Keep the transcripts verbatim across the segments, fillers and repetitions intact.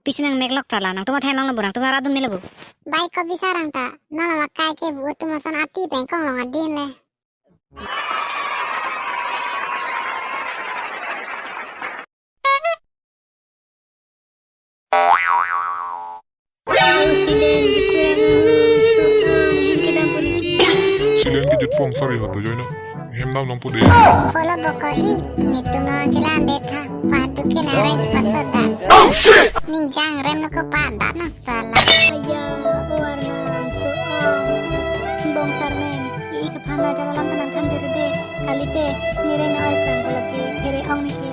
Pisi nang meklok prala, nangtum athe nang lo bu, nangtum arat dun melo bu. Bai ko bisarang ta, nang lo makai ke bu atum ason ati pengkong long adin le. Silen kejut pong sari hoto joino. Hem dam nang pude. Polo boko i, netum nang chelang det tha. Padu ke nang reng chepaso da. Ning jang rem lo ko pa da nang sala. Aya, o Arnam, so ong. Bong sarmen, i kephan ajar alam tenang than beri de. Kalite, ne reng ai pran ko lagi, phere ong ne ke.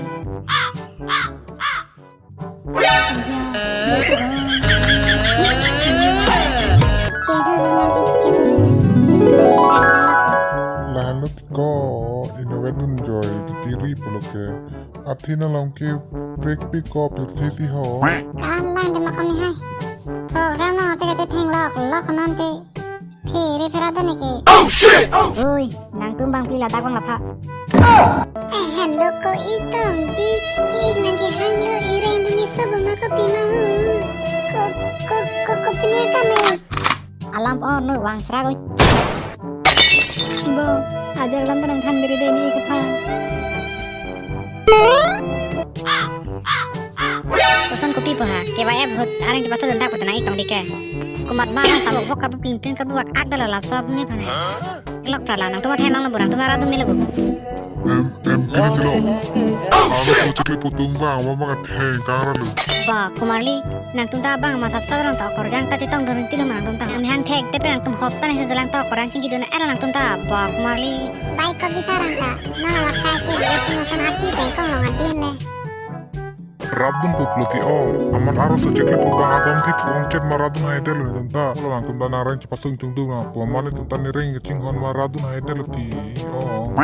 Lahan lo tiko, inove dunjoi, kitiri pulo ke. Athe nang long ke prekpik ko pirthe si ho. Kalang de ma kami hai. Program nang ate kachetheng lok lok nang te. Phere phere ta ne ke. Oi, nangtum bang pli ladak bang lapha. Eh, hello ko i tong di, i nang ke hang lo i reng nang ke sobo ma ko pima hu. Ko, ko, ko, ko pini ka me. Alam or no wang sra ko. Bo, ajar alam tenang than beri de ne kephan. Koson kopi po ha, ke ba ep hut, areng chepaso dundak po tenang i tong di ke. Komat ma nang sabok bok kabu plim plim kabu wak ak dala lap sop ne phane. Kelok prala, nangtum athe nang lo bu, nangtum arat dun melo bu. Em, em, kiri kilo. Ano puchikli putung bang, mama katheng kang ralu. Ba, Kumarli, nangtum ta bang ma sap sap rang ta okorjang ta chetong dun tilo ma nangtum ta. Ami hang thek, tepe nangtum hop ta ne sedelang ta okorjang chingki dun era nangtum ta, ba, Kumarli. Bai ko bisarang ta, nang lo makai ke bu atum ason ati pengkong long adin le. Rap dun pup lo ti ong, aman aro so chekli pup bang atom thik ong chet ma rat dun hai telo nangtum ta. Lo nangtum ta nang reng chepaso ingtung dung, apo aman nangtum ta ne reng kechinghon ma rat dun hai telo ti ong.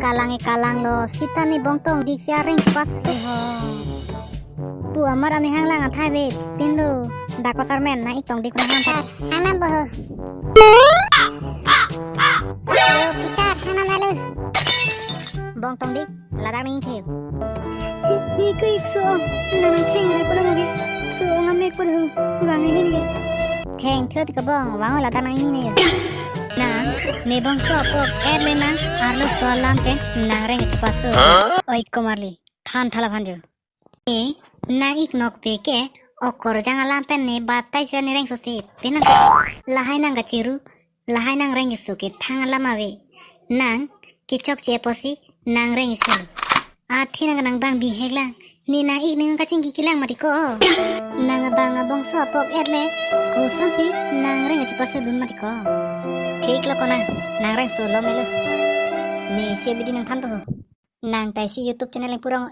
Kalang e kalang lo, sita ne bong tong dik si areng chepaso ho. Pu amar ami hang lang athai ve, pin lo, dako sarmen nang ik tong dik nang hang ta. Hang nam bo ho. Yo, pisar, hang nam lo. Bong tong dik. Ladak nang ingthe. Hi, hi, ke ik so ong. Nang nang theng rai pulo mage. So ong amek pulo. Vang ahin ke. Theng thlo ti kabong, vang ladak nang ingni ne. Nang, ne bongso apok er le nang, arlo so alam pen, nang reng chepaso. Oi Kumarli, than thala phanjo. E, nang ik nokpe ke, okorjang alam pen ne batai sa ne reng so se. Penang lahai nang kachiru, lahai nang reng keso ke thang alam ave. Nang kechokche apotsi nang reng keso. Athe nang nang bang bihek lang. Ne nang ik nang kachingki kelang mati ko. Nang abang abongso apok er le. Kosonsi nang reng chepaso dun mati ko. Thik lo ko nang, nang reng solo melo. Ne si abidi nang than po ho. Nang ta isi YouTube channel nang purong.